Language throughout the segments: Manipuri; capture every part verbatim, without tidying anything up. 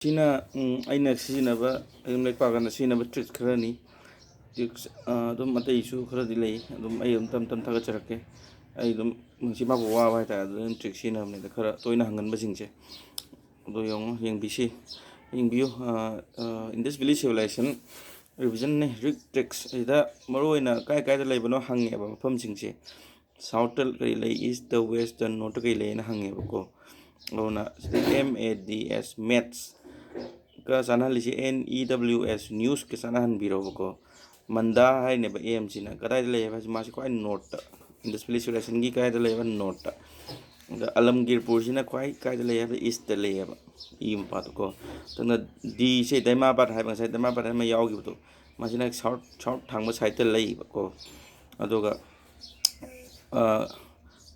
ꯁꯤꯅ, ꯎꯝ, ꯑꯩꯅ ꯁꯤꯖꯤꯟꯅꯕ, ꯑꯗꯨꯝ ꯂꯥꯏꯔꯤꯛ ꯄꯥꯀꯥꯟꯗ ꯁꯤꯖꯤꯟꯅꯕ ꯇ꯭ꯔꯤꯛꯁ ꯈꯔꯅꯤ꯫ ꯇ꯭ꯔꯤꯛꯁ, ꯑ, ꯑꯗꯨꯝ ꯑꯇꯩꯁꯨ ꯈꯔꯗꯤ ꯂꯩ, ꯑꯗꯨꯝ ꯑꯩ ꯑꯗꯨꯝ ꯇꯞ ꯇꯞ ꯊꯥꯒꯠꯆꯔꯛꯀꯦ꯫ ꯑꯩ ꯑꯗꯨꯝ ꯅꯨꯡꯁꯤꯠ ꯃꯥꯄꯨ ꯋꯥꯕ ꯍꯥꯏꯇꯥꯔꯦ, ꯑꯗꯨꯅ ꯇ꯭ꯔꯤꯛꯁ ꯁꯤꯖꯤꯟꯅꯕꯅꯤꯗ, ꯈꯔ ꯇꯣꯏꯅ ꯍꯪꯒꯟꯕꯁꯤꯡꯁꯦ꯫ ꯑꯗꯣ ꯌꯦꯡꯉꯣ, ꯌꯦꯡꯕꯤꯁꯤ, ꯌꯦꯡꯕꯤꯌꯨ꯫ ꯑ, ꯑ, Indus Valley Civilization revision ꯅꯦ, ꯔꯤꯛ ꯇ꯭ꯔꯤꯛꯁ ꯁꯤꯗ ꯃꯔꯨꯑꯣꯏꯅ ꯀꯥꯏ ꯀꯥꯏꯗ ꯂꯩꯕꯅꯣ ꯍꯪꯉꯦꯕ ꯃꯐꯝꯁꯤꯡꯁꯦ꯫ ꯁꯥꯎꯠꯇ ꯀꯔꯤ ꯂꯩ, ꯏꯁꯇ, ꯋꯦꯁꯇ, ꯅꯣꯔꯠꯇ ꯀꯔꯤ ꯂꯩꯅ ꯍꯪꯉꯦꯕꯀꯣ꯫ ꯑꯗꯨꯅ ꯁꯤꯗ M A D S, ꯃꯦꯠꯁꯀ ꯆꯥꯟꯅꯍꯜꯂꯤꯁꯤ N E W S, ꯅ꯭ꯌꯨꯁꯀ ꯆꯥꯟꯅꯍꯟꯕꯤꯔꯣꯕꯀꯣ꯫ ꯃꯟꯗꯥ ꯍꯥꯏꯅꯦꯕ ꯑꯦꯝꯁꯤꯅ ꯀꯗꯥꯏꯗ ꯂꯩꯌꯦꯕ ꯍꯥꯏꯁꯤ, ꯃꯥꯁꯤ ꯈ꯭ꯋꯥꯏ ꯅꯣꯔꯠꯇ, Indus Valley Civilizationꯒꯤ ꯀꯗꯥꯏꯗ ꯂꯩꯌꯦꯕ? ꯅꯣꯔꯠꯇ꯫ ꯑꯗ ꯑꯂꯝꯒꯤꯔꯄꯨꯔꯁꯤꯅ ꯈ꯭ꯋꯥꯏ ꯀꯥꯏꯗ ꯂꯩ ꯍꯥꯏꯕ? ꯏꯁꯇ ꯂꯩꯌꯦꯕ, ꯏ ꯃꯄꯥꯗꯣꯀꯣ꯫ ꯑꯗꯨꯅ ꯗꯤꯁꯦ ꯗꯩꯃꯥꯕꯥꯠ ꯍꯥꯏꯕ, ꯉꯁꯥꯏ ꯗꯩꯃꯥꯕꯥꯠ ꯍꯥꯏꯕ ꯑꯃ ꯌꯥꯎꯈꯤꯕꯗꯣ, ꯃꯁꯤꯅ ꯁꯥꯎꯠ, ꯁꯥꯎꯠ ꯊꯪꯕ ꯁꯥꯏꯠꯇ ꯂꯩꯕꯀꯣ꯫ ꯑꯗꯨꯒ, ꯑ,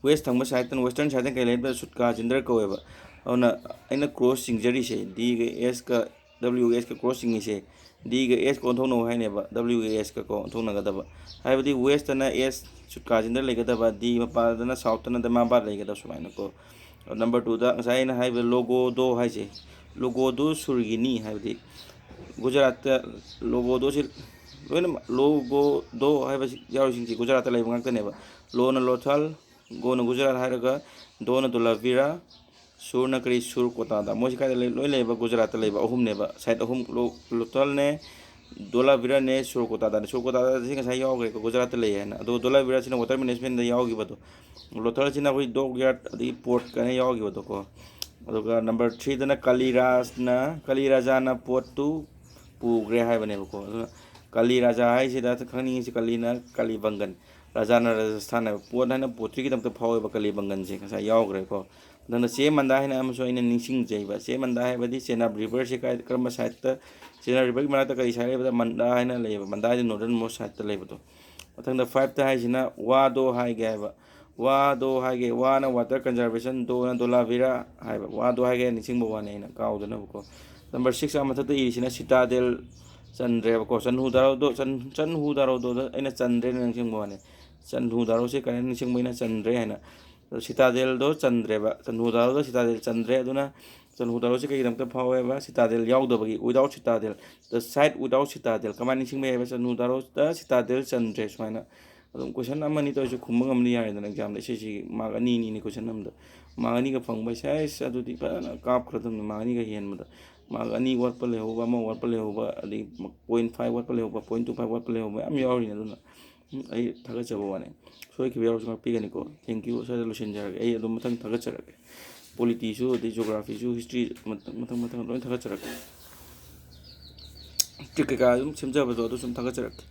ꯋꯦꯁ ꯊꯪꯕ ꯁꯥꯏꯠꯇꯅ, ꯋꯦꯁꯇꯔꯟ ꯁꯥꯏꯠꯇꯅ ꯀꯩ ꯂꯩꯕ? ꯁꯨꯠꯀꯥ ꯆꯤꯟꯗ꯭ꯔ ꯀꯧꯋꯦꯕ꯫ ꯑꯗꯨꯅ ꯑꯩꯅ ꯀ꯭ꯔꯣꯁ ꯆꯤꯡꯖꯔꯤꯁꯦ, ꯗꯤꯒ ꯑꯦꯁꯀ, ꯗꯕ꯭ꯂꯤꯎꯒ ꯑꯦꯁꯀ ꯀ꯭ꯔꯣꯁ ꯆꯤꯡꯉꯤꯁꯦ, ꯗꯤꯒ ꯑꯦꯁꯀ ꯑꯣꯟꯊꯣꯛꯅꯧ ꯍꯥꯏꯅꯦꯕ, ꯗꯕ꯭ꯂꯤꯎꯒ ꯑꯦꯁꯀ ꯀꯣ ꯑꯣꯟꯊꯣꯛꯅꯒꯗꯕ꯫ ꯍꯥꯏꯕꯗꯤ ꯋꯦꯁꯇꯅ ꯑꯦꯁ ꯁꯨꯠꯀꯥ ꯆꯤꯟꯗ꯭ꯔ ꯂꯩꯒꯗꯕ, ꯗꯤ ꯃꯄꯥꯗꯅ ꯁꯥꯎꯠꯇꯅ ꯗꯃꯥꯕꯥꯗ ꯂꯩꯒꯗꯕ, ꯁꯨꯃꯥꯏꯅꯀꯣ꯫ ꯅꯝꯕꯔ ꯇꯨꯗ ꯉꯁꯥꯏ ꯑꯩꯅ ꯍꯥꯏꯕ ꯂꯣꯒꯣꯗꯣ ꯍꯥꯏꯁꯦ, ꯂꯣꯒꯣꯗꯣ ꯁꯨꯔꯒꯤꯅꯤ ꯍꯥꯏꯕꯗꯤ ꯒꯨꯖꯔꯥꯠꯇ ꯂꯣꯒꯣꯗꯣꯁꯤ ꯂꯣꯏꯅꯃꯛ, ꯂꯣꯒꯣꯗꯣ ꯍꯥꯏꯕꯁꯤ ꯌꯥꯎꯔꯤꯁꯤꯡꯁꯤ ꯒꯨꯖꯔꯥꯠꯇ ꯂꯩꯕ ꯉꯥꯛꯇꯅꯦꯕ꯫ ꯂꯣꯅ ꯂꯣꯊꯥꯜ, ꯒꯣꯅ ꯒꯨꯖꯔꯥꯠ ꯍꯥꯏꯔꯒ, ꯗꯣꯅ ꯗꯣꯂꯥꯚꯤꯔꯥ, ꯁꯨꯔꯅ ꯀꯔꯤ? ꯁꯨꯔ ꯀꯣꯇꯥꯗ꯫ ꯃꯣꯏꯁꯤ ꯀꯥꯏꯗ ꯂꯩ? ꯂꯣꯏ ꯂꯩꯕ ꯒꯨꯖꯔꯥꯠꯇ ꯂꯩꯕ ꯑꯍꯨꯝꯅꯦꯕ, ꯁꯥꯏꯠ ꯑꯍꯨꯝ, ꯂꯣ-, ꯂꯣꯊꯥꯜꯅꯦ, ꯗꯣꯂꯥꯚꯤꯔꯥꯅꯦ, ꯁꯨꯔ ꯀꯣꯇꯥꯗꯅꯦ꯫ ꯁꯨꯔ ꯀꯣꯇꯥꯗꯁꯤ ꯉꯁꯥꯏ ꯌꯥꯎꯈ꯭ꯔꯦꯀꯣ, ꯒꯨꯖꯔꯥꯠꯇ ꯂꯩ ꯍꯥꯏꯅ꯫ ꯑꯗꯣ ꯗꯣꯂꯥꯚꯤꯔꯥꯁꯤꯅ ꯋꯥꯇꯔ ꯃꯦꯅꯦꯖꯃꯦꯟꯗ ꯌꯥꯎꯈꯤꯕꯗꯣ꯫ ꯂꯣꯊꯥꯜꯁꯤꯅ ꯑꯩꯈꯣꯏ ꯗꯣꯛ ꯌꯥꯔꯠ ꯑꯗꯒꯤ ꯄꯣꯔꯠ ꯀꯥꯏꯅ ꯌꯥꯎꯈꯤꯕꯗꯣꯀꯣ꯫ ꯑꯗꯨꯒ ꯅꯝꯕꯔ ꯊ꯭ꯔꯤꯗꯅ ꯀꯥꯂꯤꯔꯥꯖꯅ, ꯀꯥꯂꯤꯔꯥꯖꯥꯅ ꯄꯣꯔꯠꯇꯨ ꯄꯨꯈ꯭ꯔꯦ ꯍꯥꯏꯕꯅꯦꯕꯀꯣ꯫ ꯑꯗꯨꯅ ꯀꯥꯂꯤꯔꯥꯖꯥ ꯍꯥꯏꯁꯤꯗ ꯈꯪꯅꯤꯡꯉꯤꯁꯤ, ꯀꯥꯂꯤꯅ ꯀꯥꯂꯤꯕꯪꯒꯟ, ꯔꯥꯖꯥꯅ ꯔꯥꯖꯁꯊꯥꯟ ꯍꯥꯏꯕ꯫ ꯄꯣꯔꯠ ꯍꯥꯏꯅ ꯄꯣꯔꯠꯇ꯭ꯔꯤꯒꯤꯗꯃꯛꯇ ꯐꯥꯎꯋꯦꯕ ꯀꯥꯂꯤꯕꯪꯒꯟꯁꯦ, ꯉꯁꯥꯏ ꯌꯥꯎꯈ꯭ꯔꯦꯀꯣ꯫ ꯑꯗꯨꯅ ꯆꯦ ꯃꯟꯗꯥ ꯍꯥꯏꯅ ꯑꯃꯁꯨ ꯑꯩꯅ ꯅꯤꯡꯁꯤꯡꯖꯩꯕ꯫ ꯆꯦ ꯃꯟꯗꯥ ꯍꯥꯏꯕꯗꯤ ꯆꯦꯅꯥꯕ ꯔꯤꯚꯔꯁꯦ ꯀꯥꯏ, ꯀꯔꯝꯕ ꯁꯥꯏꯠꯇ, ꯆꯦꯅꯥꯕ ꯔꯤꯚꯔꯒꯤ ꯃꯅꯥꯛꯇ ꯀꯔꯤ ꯁꯥꯏꯠ ꯂꯩꯕꯗ ꯃꯟꯗꯥ ꯍꯥꯏꯅ ꯂꯩꯌꯦꯕ? ꯃꯟꯗꯥ ꯍꯥꯏꯗꯤ ꯅꯣꯔꯗꯔꯟ ꯃꯣꯁ ꯁꯥꯏꯠꯇ ꯂꯩꯕꯗꯣ꯫ ꯃꯊꯪꯗ ꯐꯥꯏꯚꯇ ꯍꯥꯏꯁꯤꯅ ꯋꯥꯗꯣ ꯍꯥꯏꯒꯦ ꯍꯥꯏꯕ꯫ ꯋꯥꯗꯣ ꯍꯥꯏꯒꯦ, ꯋꯥꯅ ꯋꯥꯇꯔ ꯀꯟꯖꯔꯕꯦꯁꯟ, ꯗꯣꯅ ꯗꯣꯂꯥꯚꯤꯔꯥ ꯍꯥꯏꯕ꯫ ꯋꯥꯗꯣ ꯍꯥꯏꯒꯦ ꯅꯤꯡꯁꯤꯡꯕ ꯋꯥꯅꯤ ꯑꯩꯅ ꯀꯥꯎꯗꯅꯕꯀꯣ꯫ ꯅꯝꯕꯔ ꯁꯤꯛꯁ ꯑꯥ ꯃꯊꯛꯇ ꯏꯔꯤꯁꯤꯅ ꯁꯤꯇꯥꯗꯦꯜ ꯆꯟꯗ꯭ꯔꯦꯕꯀꯣ꯫ ꯆꯟꯍꯨꯗꯥꯔꯣꯗꯣ, ꯆꯟ-, ꯆꯟꯍꯨꯗꯥꯔꯣꯗꯣꯗ ꯑꯩꯅ ꯆꯟꯗ꯭ꯔꯦꯅ ꯅꯤꯡꯁꯤꯡꯕ ꯋꯥꯅꯤ꯫ ꯆꯟꯍꯨꯗꯥꯔꯣꯁꯦ ꯀꯔꯤꯅ ꯅꯤꯡꯁꯤꯡꯕ ꯑꯩꯅ ꯆꯟꯗ꯭ꯔꯦ ꯍꯥꯏꯅ꯫ ꯑꯗꯣ ꯁꯤꯇꯥꯗꯦꯜꯗꯣ ꯆꯟꯗ꯭ꯔꯦꯕ, ꯆꯟꯍꯨꯗꯥꯔꯣꯗ ꯁꯤꯇꯥꯗꯦꯜ ꯆꯟꯗ꯭ꯔꯦ꯫ ꯑꯗꯨꯅ ꯆꯟꯍꯨꯗꯥꯔꯣꯁꯦ ꯀꯩꯒꯤꯗꯃꯛꯇ ꯐꯥꯎꯋꯦꯕ? ꯁꯤꯇꯥꯗꯦꯜ ꯌꯥꯎꯗꯕꯒꯤ, without citadel, the site without citadel꯫ ꯀꯃꯥꯏꯅ ꯅꯤꯡꯁꯤꯡꯕ ꯌꯥꯏꯕ? ꯆꯟꯍꯨꯗꯥꯔꯣꯗ ꯁꯤꯇꯥꯗꯦꯜ ꯆꯟꯗ꯭ꯔꯦ ꯁꯨꯃꯥꯏꯅ꯫ ꯑꯗꯨꯝ ꯀꯣꯏꯁꯟ ꯑꯃꯅꯤ ꯇꯧꯔꯁꯨ ꯈꯨꯝꯕ ꯉꯝꯗꯤ ꯌꯥꯔꯦꯗꯅ ꯑꯦꯛꯖꯥꯝꯗ꯫ ꯑꯦꯁ ꯑꯦꯁ ꯁꯤꯒꯤ ꯃꯥꯔꯛ ꯑꯅꯤ ꯑꯅꯤꯅꯤ ꯀꯣꯏꯁꯟ ꯑꯃꯗ꯫ ꯃꯥꯔꯛ ꯑꯅꯤꯒ ꯐꯪꯕ ꯍꯥꯏꯁꯦ ꯑꯁ ꯑꯗꯨꯗꯤ ꯐꯖꯅ ꯀꯥꯞꯈ꯭ꯔꯗꯕꯅꯤ꯫ ꯃꯥꯔꯛ ꯑꯅꯤꯒ ꯍꯦꯟꯕꯗ, ꯃꯥꯔꯛ ꯑꯅꯤ ꯋꯥꯠꯄ ꯂꯩꯍꯧꯕ, ꯑꯃ ꯋꯥꯠꯄ ꯂꯩꯍꯧꯕ, ꯑꯗꯩ ꯄꯣꯏꯟ ꯐꯥꯏꯚ ꯋꯥꯠꯄ ꯂꯩꯍꯧꯕ, ꯄꯣꯏꯟ ꯇꯨ ꯐꯥꯏꯚ ꯋꯥꯠꯄ ꯂꯩꯍꯧꯕ ꯃꯌꯥꯝ ꯌꯥꯎꯔꯤꯅꯤ꯫ ꯑꯗꯨꯅ ꯎꯝ, ꯑꯩ ꯊꯥꯒꯠꯆꯕ ꯋꯥꯅꯤ꯫ ꯁꯣꯏꯈꯤꯕ ꯌꯥꯎꯔꯁꯨ ꯉꯥꯛꯄꯤꯒꯅꯤꯀꯣ꯫ Thank you꯫ ꯁ꯭ꯋꯥꯏꯗ ꯂꯣꯏꯁꯤꯟꯖꯔꯒꯦ꯫ ꯑꯩ ꯑꯗꯨꯝ ꯃꯊꯪ ꯊꯥꯒꯠꯆꯔꯛꯀꯦ꯫ ꯄꯣꯂꯤꯇꯤꯁꯨ, ꯑꯗꯩ ꯖꯣꯒ꯭ꯔꯥꯐꯤꯁꯨ, ꯍꯤꯁꯇ꯭ꯔꯤ, ꯃꯊꯪ ꯃꯊꯪ ꯂꯣꯏ ꯊꯥꯒꯠꯆꯔꯛꯀꯦ꯫ ꯇ꯭ꯔꯤꯛ ꯀꯩꯀꯥ ꯑꯗꯨꯝ ꯁꯦꯝꯖꯕꯗꯣ ꯑꯗꯨ ꯁꯨꯝ ꯊꯥꯒꯠꯆꯔꯛꯀꯦ꯫